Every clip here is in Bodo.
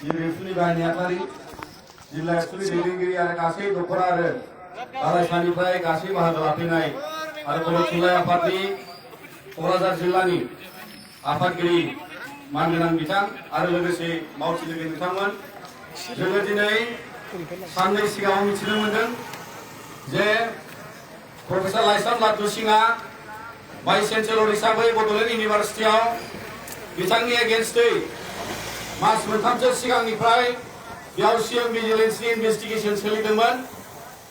जिल्ला बाहायनि आफादि जिल्ला एबसुनि दैदेनगिरि आरो गासै दख'रा आरो फरायसालिनिफ्राय गासै बाहागो लाफैनाय आरो बर' थुनलाइ आफादनि क'क्राझार जिल्लानि आफादगिरि मानगोनां बिथां आरो लोगोसे मावथि लोगो बिथांमोन जोङो दिनै साननै सिगाङाव मिथिनो मोनदों जे प्रफेसर लाइसाम लाटु सिंआ भाइस चेन्सेलर हिसाबै बड'लेण्ड इउनिभार्सिटियाव बिथांनि एगेन्स्टै मास मोनथामसो सिगांनिफ्राय बेयाव सिएम भिजिलेन्सनि इनभेस्टिगेसन सोलिदोंमोन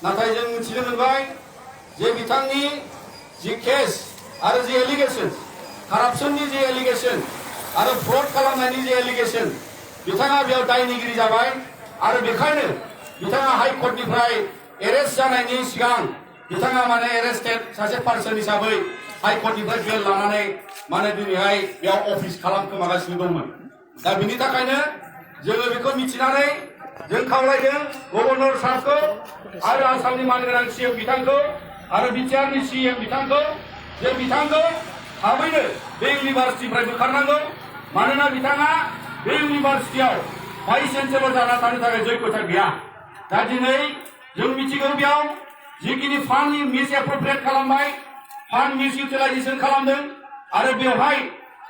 नाथाय जों मिथिनो मोनबाय जे बिथांनि जि केस आरो जि एलिगेशन कारापसननि जि एलिगेशन आरो फ्रड खालामनायनि जि एलिगेशन बिथाङा बेयाव दायनिगिरि जाबाय आरो बेखायनो बिथाङा हाइकर्टनिफ्राय एरेस्ट जानायनि सिगां बिथाङा माने एरेस्टेड सासे पार्सन हिसाबै हाइकर्टनिफ्राय बेल लानानै माने दिनैहाय बेयाव अफिस खालामखोमागासिनो दंमोन दा बिनि थाखायनो जोङो बेखौ मिथिनानै जों खावलायदों गभर्नर साहबखौ आरो आसामनि मानगोनां सिएम बिथांखौ आरो बिटिआरनि सिएम बिथांखौ जे बिथांखौ थाबैनो बे इउनिभार्सिटिनिफ्राय बोखारनांगौ मानोना बिथाङा बे इउनिभार्सिटियाव भाइस चेन्सेलर जाना थानो थाखाय जग्यता गैया दा दिनै जों मिथिगौ बेयाव जिखिनि फान्ड मिस एप्रप्रिएट खालामबाय फान्ड मिस इउटिलाइजेसन खालामदों आरो बेवहाय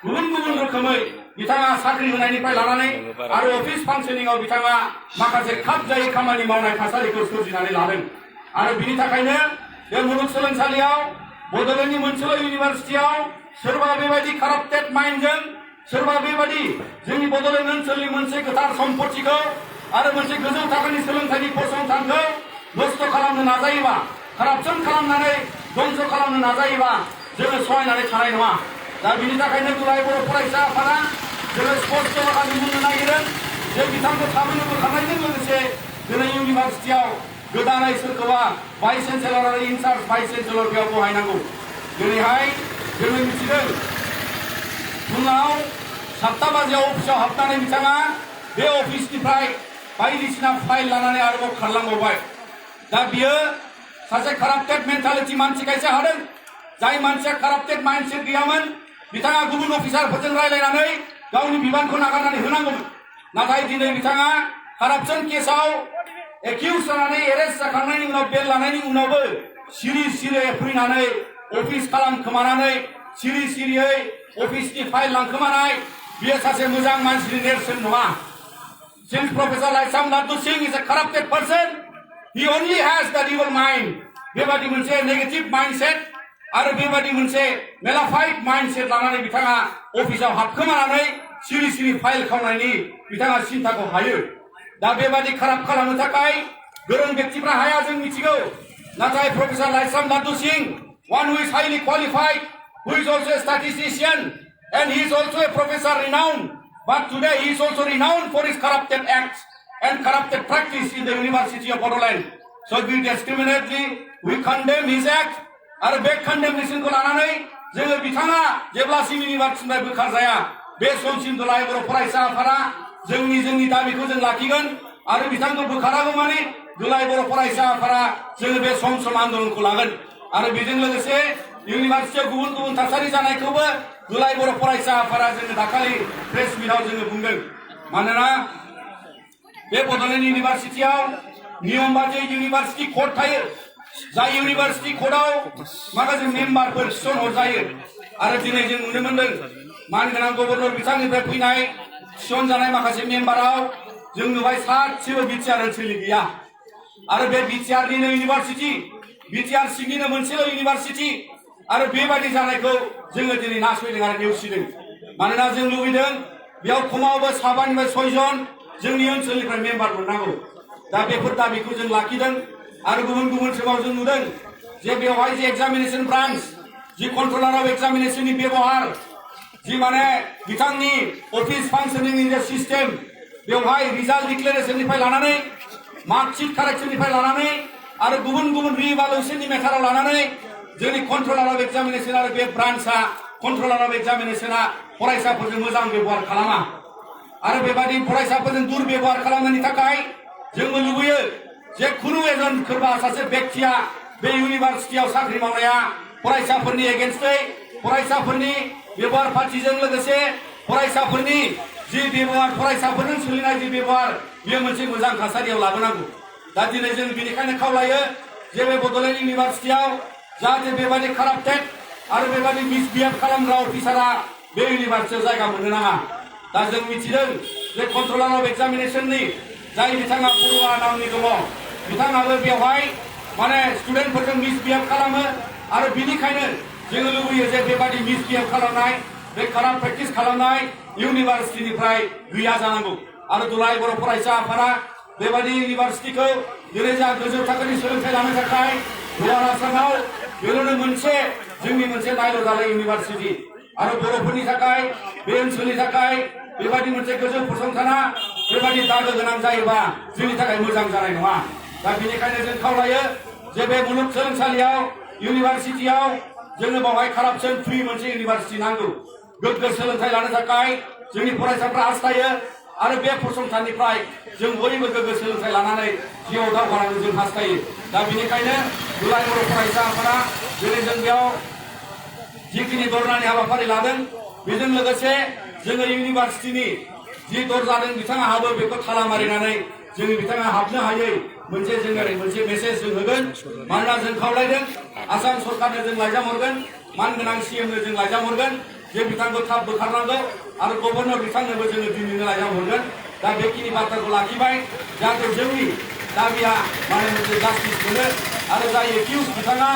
गुबुन गुबुन रोखोमै बिथाङा साख्रि होनायनिफ्राय लानानै आरो अफिस फांसनिंआव बिथाङा माखासे खाब जायै खामानि मावनाय थासारिखौ सोरजिनानै लादों आरो बिनि थाखायनो बे मुलुगसोलोंसालियाव बड'लेण्डनि मोनसेल' इउनिभार्सिटियाव सोरबा बेबायदि काराप्टेड माइन्डजों सोरबा बेबायदि जोंनि बड'लेण्ड ओनसोलनि मोनसे गोथार सम्पथिखौ आरो मोनसे गोजौ थाखोनि सोलोंथाइनि फसंथानखौ नस्थ' खालामनो नाजायोबा कारापसन खालामनानै दंस' खालामनो नाजायोबा जोङो सहायनानै थानाय नङा दा बिनि थाखायनो दुलाराय बर' फरायसा आफादा जोङो स्पष्ट बाथ्रा बुंनो नागिरदों जे बिथांखौ थाबैनो बोखारनायजों लोगोसे दिनै इउनिभार्सिटियाव गोदानै सोरखौबा भाइस चेन्सेलर आरो इनचार्ज भाइस चेन्सेलर बेयाव बहायनांगौ दिनैहाय जोङो मिथिदों फुङाव 7 बाजियाव अफिसाव हाबनानै बिथाङा बे अफिसनिफ्राय बायदिसिना फाइल लानानै आरोबाव खारलांबावबाय दा बियो सासे काराप्टेड मेन्टालिटि मानसिखायसो हादों जाय मानसिया काराप्टेड माइन्डसेट गैयामोन बिथाङा गुबुन अफिसारफोरजों रायलायनानै गावनि बिबानखौ नागारनानै होनांगौमोन नाथाय दिनै बिथाङा कारापसन केसाव एक्यूज जानानै एरेस्ट जाखांनायनि उनाव बेल लानायनि उनावबो सिरि सिरियै फैनानै अफिस खालामखोमानानै सिरि सिरियै अफिसनि फाइल लांखोमानाय बियो सासे मोजां मानसिनि नेरसोन नङा Since Professor Laisam Laddu Singh is a corrupted person, he only has that evil mind. बेबादि मोनसे नेगेटिभ माइन्डसेट आरो बेबादि मोनसे मेलाफाइड माइन्डसेट लानानै बिथाङा अफिसाव हाबखोमानानै सिरि सिरि फाइल खावनायनि बिथाङा सिन्ताखौ हायो दा बेबादि खाराप खालामनो थाखाय गोरों व्यक्तिफ्रा हाया जों मिथिगौ नाथाय professor Laisram Latu Singh one who is highly qualified who is also a statistician and he is also a professor renowned but today he is also renowned for his corrupted acts and corrupted practice in the University of Bodoland so we discriminately we condemn his act आरो बे कन्डेमनेसनखौ लानानै जोङो बिथाङा जेब्लासिम इउनिभार्सिटिनिफ्राय बोखारजाया बे समसिम दुलाराय बर' फरायसा आफादा जोंनि दाबिखौ जों लाखिगोन आरो बिथांखौ बोखारागौमानि दुलाराय बर' फरायसा आफादा जोङो बे सम आन्दोलनखौ लागोन आरो बेजों लोगोसे इउनिभार्सिटियाव गुबुन गुबुन थासारि जानायखौबो दुलाराय बर' फरायसा आफादा जोङो दाखालि प्रेस मिटआव जोङो बुंदों मानोना बे बड'लेण्ड इउनिभार्सिटियाव नियम बादियै इउनिभार्सिटि कड थायो जाय इउनिभार्सिटि कडाव माखासे मेम्बारफोर थिसनहरजायो आरो दिनै जों नुनो मोनदों मानगोनां गभर्नर बिथांनिफ्राय फैनाय थिसनजानाय माखासे मेम्बाराव जों नुबाय सासेबो बिटिआर ओनसोलनि गैया आरो बे बिटिआरनिनो इउनिभार्सिटि बिटिआर सिंनिनो मोनसेल' इउनिभार्सिटि आरो बेबायदि जानायखौ जोङो दिनै नासयदों आरो नेवसिदों मानोना जों लुबैदों बेयाव खमावबो 7निफ्राय 6 जन जोंनि ओनसोलनिफ्राय मेम्बार मोननांगौ दा बेफोर दाबिखौ जों लाखिदों आरो गुबुन गुबुन समाव जों नुदों जे बेवहाय जे एग्जामिनेशन ब्रान्च जि कन्ट्रलार अफ एग्जामिनेशननि बेबहार जि माने बिथांनि अफिस फांसनिंनि जे सिस्टेम बेवहाय रिजाल्ट डिक्लेरेशननिफ्राय लानानै मार्कशीट कारेक्शननिफ्राय लानानै आरो गुबुन गुबुन रिइभालुएसननि मेटाराव लानानै जोंनि कन्ट्रलार अफ एग्जामिनेशन आरो बे ब्रान्चआ कन्ट्रलार अफ एग्जामिनेशना फरायसाफोरजों मोजां बेबहार खालामा आरो बेबादि फरायसाफोरजों दुर्बेबहार खालामनायनि थाखाय जोंबो लुबैयो जे खुनु एजन सोरबा सासे व्यक्तिया बे इउनिभार्सिटियाव साख्रि मावनाया फरायसाफोरनि एगेन्स्टै फरायसाफोरनि बेबहार फाथिजों लोगोसे फरायसाफोरनि जि बेबहार फरायसाफोरजों सोलिनाय जि बेबहार बेयो मोनसे मोजां थासारियाव लाबोनांगौ दा दिनै जों बेनिखायनो खावलायो जे बे बड'लेण्ड इउनिभारसिटियाव जाहाथे बेबायदि काराप्टेड आरो बेबायदि मिसबिहेभ खालामग्रा अफिसारा बे इउनिभारसिटियाव जायगा मोननो नाङा दा जों मिथिदों जे कन्ट्रलार अफ एग्जामिनेशननि जाय बिथाङा बरुवा नामनि दङ बिथाङाबो बेवहाय माने स्टुडेन्टफोरजों मिसबिहेभ खालामो आरो बिनिखायनो जोङो लुबैयो जे बेबायदि मिसबिहेभ खालामनाय बे काराप्ट प्रेक्टिस खालामनाय इउनिभारसिटिनिफ्राय गैया जानांगौ आरो दुलाराय बर' फरायसा आफादा बेबायदि इउनिभारसिटिखौ दिनै जा गोजौ थाखोनि सोलोंथाइ लानो थाखाय गुवार आसामाव बेल'नो मोनसे जोंनि मोनसे नायल' जानाय इउनिभारसिटि आरो बर'फोरनि थाखाय बे ओनसोलनि थाखाय बेबायदि मोनसे गोजौ फसंथाना बेबायदि दागो गोनां जायोबा जोंनि थाखाय मोजां जानाय नङा दा बेनिखायनो जों खावलायो जे बे मुलुगसोलोंसालियाव इउनिभारसिटियाव जोंनो बावहाय कारापसन फ्रि मोनसे इउनिभारसिटि नांगौ गोग्गो सोलोंथाइ लानो थाखाय जोंनि फरायसाफ्रा हास्थायो आरो बे फसंथाननिफ्राय जों बयबो गोग्गो सोलोंथाइ लानानै जिउआव दावगानांगौ जों हास्थायो दा बेनिखायनो दुलाराय बर' फरायसा आफादा दिनै जों बेयाव जिखिनि धरनानि हाबाफारि लादों बेजों लोगोसे जोङो इउनिभारसिटिनि जि दर जादों बिथाङा हाबो बेखौ थाला मारिनानै जों बिथाङा हाबनो हायै मोनसे जोङो मोनसे मेसेज जों होगोन मानोना जों खावलायदों आसाम सरकारनो जों लाइजाम हरगोन मानगोनां सीएमनो जों लाइजाम हरगोन जे बिथांखौ थाब बोखारनांगौ आरो गभर्नर बिथांनोबो जोङो दिनैनो लाइजाम हरगोन दा बेखिनि बाथ्राखौ लाखिबाय जाहाथे जोंनि दाबिया माने मोनसे जास्टिस मोनो आरो जाय एकिउज बिथाङा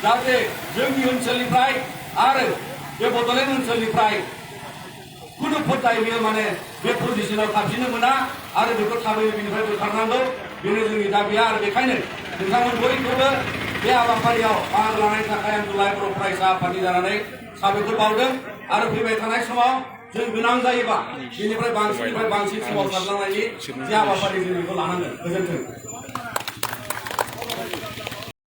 जाहाथे जोंनि ओनसोलनिफ्राय आरो बे बड'लेण्ड ओनसोलनिफ्राय खुनु फोथाय बेयो माने बे पजिसनाव थाबजिनो मोना आरो बेखौ थाबैनो बेनिफ्राय बोखारनांगौ बेनो जोंनि दाबिया आरो बेखायनो नोंथांमोन बयखौबो बे हाबाफारियाव बाहागो लानायनि थाखाय आं दुलाराय बर' फरायसा आफादनि जानानै साबायखर बावदों आरो फैबाय थानाय समाव जों गोनां जायोबा बेनिफ्राय बांसिननिफ्राय बांसिन सोमावसारलांनायनि जे हाबाफारि जों बेखौ लानांगोन गोजोन्थों।